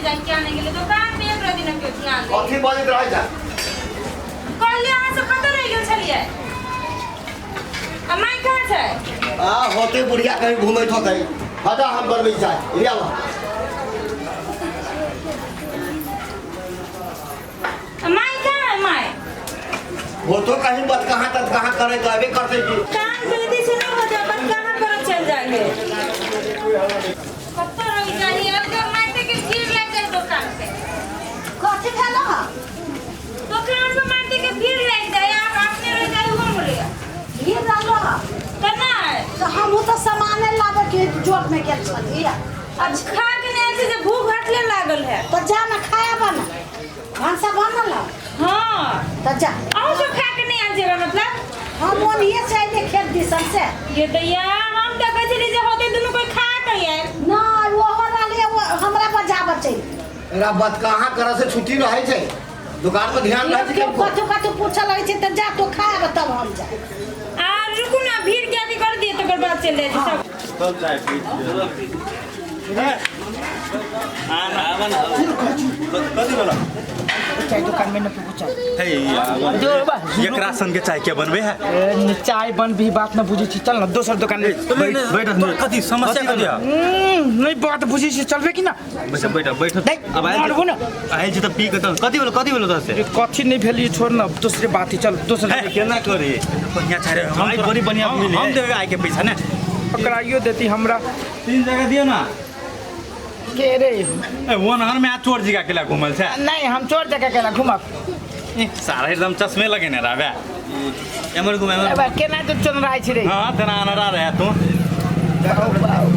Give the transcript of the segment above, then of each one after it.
जाए क्या नहीं गेलै दुकान पे एक दिन के ध्यान दे। कथी बजैत रहै छै? कहलियै अहाँ सब कतऽ रहि गेल छलियै? आ माय कहाँ छै? आ होते बुढ़िया कहीं घूमैत होतै। हटा, हम बनबै चाय, लिया। आ माय कहाँ है माय? होतो कहीं बत कहाँ तत कहाँ करे तो अबे करते की। कान बेदी से नहीं होता, बस कहाँ पर चल जाएंगे? कतऽ रहि जाइए? उधर मायते के भीड़ लग जाए दुकान पे। कथी भेल हँ? दुकान पे मायते के भीड़ लग जाए, आप अपने रह जाए वो बोलिए। भीड़ रहलो हँ? केना है? तऽ हमहूँ तऽ सामाने लाबे के जोत में गेल छलियै। अब खा के नहीं आयल छी जे भूख हटले लागल है। तऽ जा ने, खाया बना, भनसा बनल हँ? हाँ। तऽ जा। अहूँ सब खा के नहीं आयल जेबै मतलब? हम ओनिये से अयलियै खेत दिसन से। ये दैया, हम तऽ कहै छलियै जे होते दुनू कोई खा के आयल। नहि, ओहो रहलियै, ओ हमरा बजाबऽ चलि। एकरा बत कहाँ करे से छुट्टी रहै छै, दुकान पर ध्यान रहै छै। केओ केनको कथू कथू पूछऽ लगै छै, तऽ जा तू खा आबऽ तब हम जाय। आ रुकू ना, भीड़ के अथी कर दिए तकर बाद चलि जाइ छी सब। सब चाय पी कथी बोला? चाय दुकान में न पीबू चाय। हे, जो बा एकरा संग के चाय के बनबे है? ए, चाय बन भी बात न बुझै छी, चल न दोसर दुकान में। बैठ बैठ, कथी समस्या कथी है? नहीं बात बुझै छी, चलबे कि ना? बैठ बैठ बैठ। नहीं, अब आयल मारबो ना। आयल छी तऽ पी के तऽ कथी बोलो, कथी बोलो से? ए, कथी नहीं भेल, छोड़ न, दूसरे बात ही, चल दोसर। हे, केना करी? बढ़िया चाय रे, हम बड़ी बढ़िया मिले, हम देबे आइ के पैसा ने। पकड़ाइयो देती हमरा। तीन जगह दियो ना। के रे? ए, वन हर में आ चोर जिगा केला घुमल छै। नहीं, हम चोर जगह केला घुमब? ए, सारा एकदम चश्मे लगेने रहबे, एमर घुमे एमर। ए बा, केना तो चल रहा छी रे? हाँ, तेना अनरा रहे तू।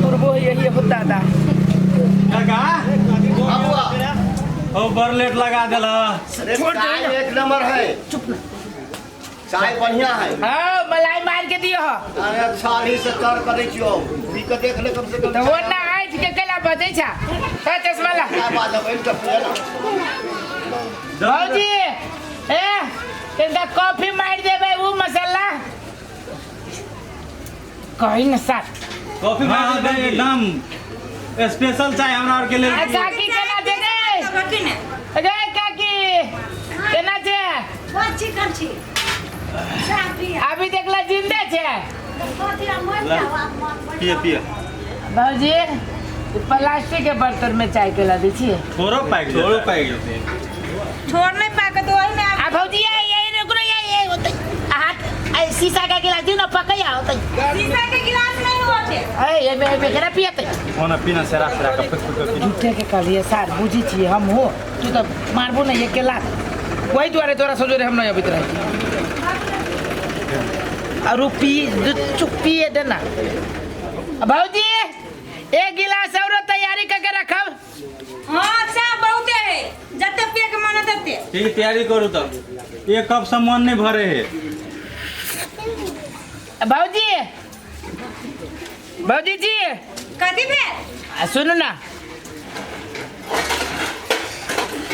पूर्वो यही होता दादा। काका। हाँ बुआ। ओ, बड़ लेट लगा देला। अरे, छोड़ दे चाय ना। एक नंबर है। चुप ना। चाय बढ़िया है। हाँ, मलाई मार के दियो हो। अरे अच्छा, ही से तर करै छियो, पी के देख ले कम से कम। तो वो ना आज के केला बजै छा का चश्मा ला। क्या बात है, बैठ के पिए ना। भौजी, ए तनिका कॉफी मार देबै, उ मसाला कही न साथ। कॉफी हाँ, एकदम स्पेशल चाय हमरा आर के लेल। आ काकी केना छै गे? बाकी ने। गे काकी, केना छै? बड़ चिकन छी, चाह पिया। अभी देखला जिंदा छै। कथी आ मरि जाओ आब मन। पिए पिए। भौजी, ई प्लास्टिक के बर्तन में चाय केला दै छियै? थोड़ो पाकि थोड़ो पाकि जेतै। छोड़ नहीं पाके तो वही में। आ भौजी, ये ये रुक रे, ये ये होतै हाथ, आ शीशा के गिलास दियौ न, पकैया होतै। शीशा के गिलास नहीं होते। ए, ये में में केना पियतै? ओना पीना सेरा सेरा के फुक फुक के पी। झूठे के कहलिए सार, बुझी छियै हम हो, तू तऽ मारबो नहीं एक लाख, वही दुआरे तोरा सजोरे हम नहीं अबैत रहे। और पी चुप, पिए देना। भौजी, एक गिलास और तैयारी करके रखब। हाँ, अच्छा बहुते है, जते पिए के मन है तते। ठीक, तैयारी करू तब, एक कप से मन नहीं भरे है। भौजी, भौजी जी। कथी भेल? आ, सुनू ना।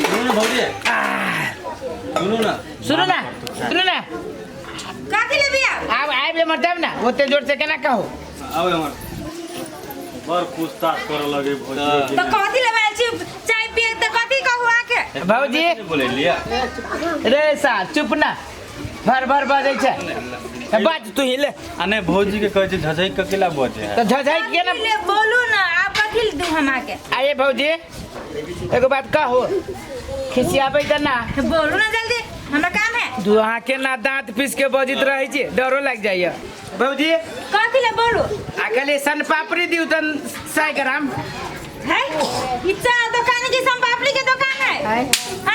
सुनू ना भौजी, सुनू ना। सुनू ना, सुनू ना। कथी लेबी आब? आब आबि ले मर ना, ओते जोर से केना कहू? आउ हमर बड़ पूछताछ करऽ लगे भौजी। तो कथी लेबे आयल छी? चाय पिए तऽ कथी कहू आके? भौजी। बोले लिया। रे सार, चुप ना, भर भर बजै छै, बाज तू ही ले। आ नहि, भौजी के कहै छै झझकि के केला बजे है? तऽ झझकि के ना। कथी ले बोलू ना, आब कथी दू हम आके? आये भौजी, एगो बात कहू, खिसियाबै तऽ ना? बोलू ना जल्दी, हमरा काम है। दू अहाँ केना दाँत पीस के बजैत रहै छी, डरो लागि जाइए भौजी। कथी ले बोलू? आ कहलियै सन पापड़ी दियौ तऽ 100 ग्राम। है ई चाय दुकान की सोनपापड़ी के दुकान है? है।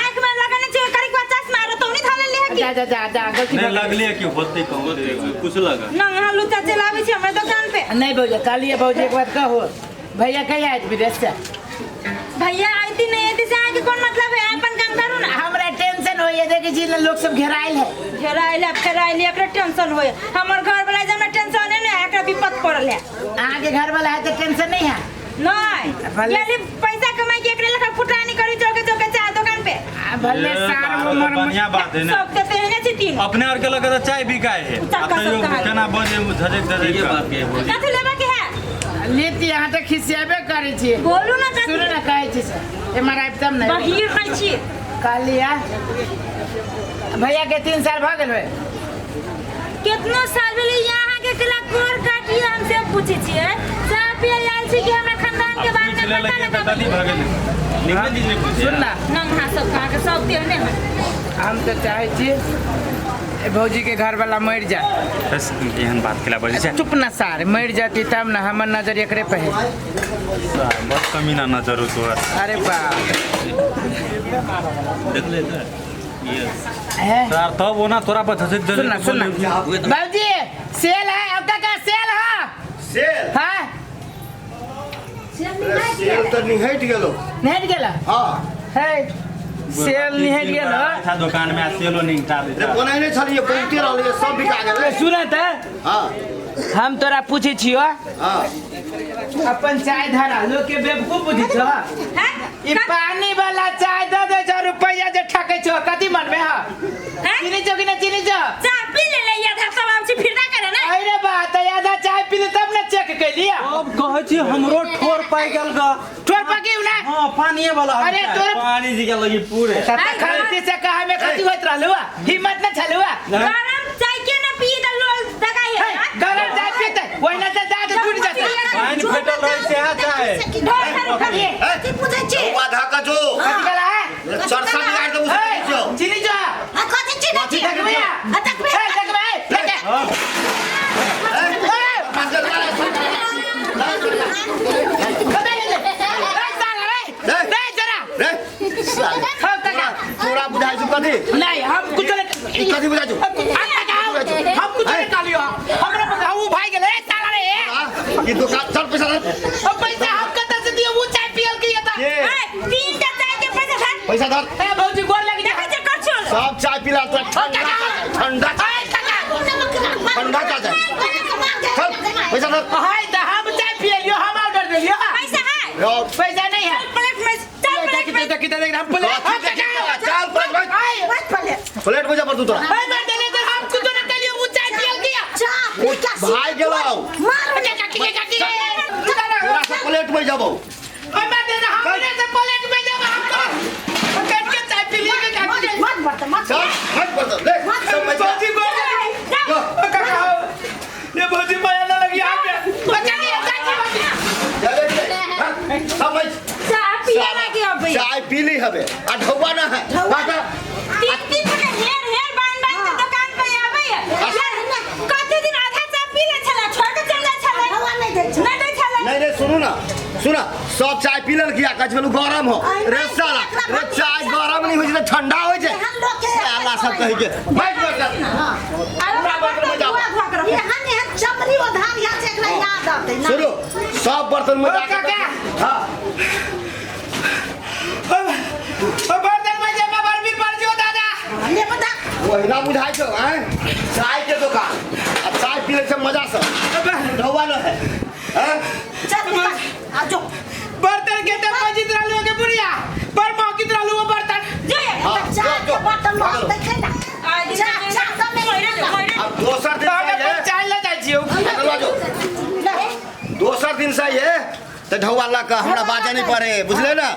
आँख में लगाने चाहिए करी को चश्मा रो तो नहीं थाले ले है की? जा जा जा जा, गलती नहि भऽ गेल। लगले कि होतै कहूँ कुछ लगा ना यहाँ लुचा चलाबै छी हमरा दुकान पे। नहीं भौजी, कहलियै भौजी, एक बात कहू, भैया कहिया आयत विदेश से? भैया आती नहीं आती से अहाँके कोन मतलब है? अपन काम करू ना। हमरा टेंशन होइए, देखै छी ने लोक सब घेरायल है। घेरायल है, फेरायल है, एकरा टेंशन होय। हमर घर वाला जे हमरा टेंशन है ने, एकरा विपत पड़ल है। अहाँके घर वाला है तऽ टेंशन नहीं है? नहीं। भले- गेली पैसा कमाई के एकरे लेखा फुटानी करी चौके चौके चाय दुकान पे। आ भले ये सार तऽ उमर में बढ़िया बात है ने। सब तऽ तेहने छै तीन। अपने आर के लगे तऽ चाय बिकाय है। चक्का आ तैयो सब कहाँ केना बजे झझक झझक ये बात के भौजी। कथी लेबे के है? लेती अहाँ तऽ खिसियाबे करै छी। बोलू ना चाची। सुनू ने, कहै छी से एम्हर आबि तब ने। बहिर नहि छी। कहलियै भैया के 3 साल भऽ गेल होय। कितनो साल भेलै यहाँ के केला कोर काटिए, हम से पूछै छियै चाय पिए आयल छी कि हमरा खानदान के बारे पूछि में लेलक पता तऽ लगा। कथी भऽ गेलै? निकले चीज नहि पूछे। सुन ना। नंगा सब कहाँ के सब तेहने है। हम तऽ चाहै छी भौजी के घर वाला मरि जाए। बस एहन बात केला बजै छै। चुप ना सार, मरि जाती तब ना हमर नजर एकरे पे है। बस कमीना नजर हो तोहर। अरे बाप। देखले तऽ है। सर तब ओना तोरा पर धसैत। सुन ना, सुन ना बाबूजी, सेल है अब का सेल है? सेल? हाँ। सेल तऽ निहटि गेलो। निहट गेला? हाँ। है, सेल निहट गेल। अच्छा, दुकान में आ सेलो निकटा रे देता। कोना नहि छलियै, बहुते रहलियै, सब बिका गेलै। सुन तऽ। हाँ। हम तोरा पूछै छियो। हाँ। अपन चाय धरा लोग के बेवकूफ बुझै छो? हैं? ई पानी वाला चाय दे दे छो, रुपैया जे ठकै छो, कथी मनबे? हा। हैं? चीनी छो कि ना चीनी छो? चाय पी ले ले आधा सब आब छी फिरदा करे ना। अरे बा त आधा चाय पीले तब ने चेक कैलिया। अब कहै छी हमरो ठोर पाइ गेल ग। ठोर पकी ना। हाँ, पानिए वाला हम अरे चाय। तोर- पानी जी के लगी पूरे। त खलती से कहा में कथी होइत रहलु? हिम्मत न छलुआ। गरम चाय के ना पी त लोल दगाई है। हे, गरम चाय पीते ओहिना त दाँत टूट जेतै। पानि फेटल रहै से चाय। ढोर खरू खरी। कथी पूछै छी? आधा का जो कथी कहला है? चरसा बिगाड़ देबू। हे, से चीनी छो? आ कथी छी? कथी? देखबै? आ देखबै। हे, देखबै, लेके। हे, कतऽ गेलै? ए, साला रे। रे। रे, जरा। रे साले, हौ, काका। तोरा बुझाइ छौ कथी? नहीं, हम कुछ नहीं। ई कथी बुझाइ छौ? हम कुछ नहीं कहलियो, हमरा पर ऊ भाई गेलै। ए, साला रे। हाँ? ई दुकान चल, पैसा धर। अब पैसा हम कतऽ से दियो? ऊ चाय पियल की एता। के? ए, तीन टा चाय के पैसा धर। पैसा धर। ए भौजी, गोर लगी। देखै छै करछुल। सब चाय पिला तोरा, ठंडा चाय, ठंडा चाय, ए काका। ठंडा चाय चाय। चल, पैसा धर। हाय, त हम चाय पियलियो, हम ऑर्डर देलियो। पैसा है? यो, पैसा नहीं है। प्लेट में चल, प्लेट में। देखी देख, हम प्लेट कथी देखी? चल, प्लेट में। प्लेट में जा पर तू तोरा। ए मार देले त हम कुछ नहीं कहलियो, ऊ चाय पियल की। भाई गेलौ। काकी काकी। तोरा से प्लेट में जबौ। ओए मार दे, हम ने से प्लेट में जब हम कट के चाय पी लिए काकी। चल, हट बर्तन ले सब पैसा। भौजी, गोर लगी। जो। काका हो, ये भौजी माया ना लगी आ गया। काकी काकी, भौजी। जा ले ले। हाँ, सब पैसा। चाय पिए लगी अब। चाय पी ली हबे आ ढौआ ना है काका। तीन तीन गोटे हेर हेर बांध बांध के दुकान पे आबै है। कते दिन आधा चाय पी ले छला, छोड़ के चल जाइ छलै। नहीं दै छलै। नहि दै छलै। नहीं नहीं, सुनू ना, सुना, सब चाय पी लेल किया कछ भेलू गरम हो। रे साला रे, चाय गरम नहीं होइ छै तऽ ठंडा होइ छै। एहन लोक के साला सब कहि के बैठ बैठ। आरो पूरा बर्तन में जाओ। धुआ धुआ के रखो। एहन एहन चमड़ी ओधार यहाँ से एकरा याद आते ना। सुनो, सब बर्तन में ओ जाके। काका। हाँ। ओ बर्तन में जमा बर्फी पर जो दादा। ले बता। ओहिना बुझाइ छौ आँय, चाय के दुकान आ चाय पी लै छै मजा से, ढौआ न है आँय? चल निकल आ जो। बर्तन के तो मजिद रहलू के बुढ़िया पर मौकित रहलू वो बर्तन। जो ये। हाँ, चाय जो, जो, के बर्तन भागलो। में देखे ना। आज चाय चाय सब में मोइरे दे, मोइरे दे। अब दोसर दिन तो हम से अपन ये चाय ले जाइ छियौ। भागलो जो। दोसर दिन से ये तऽ ढौआ लऽ कऽ हमरा बाजऽ नहि पड़े, बुझले ने?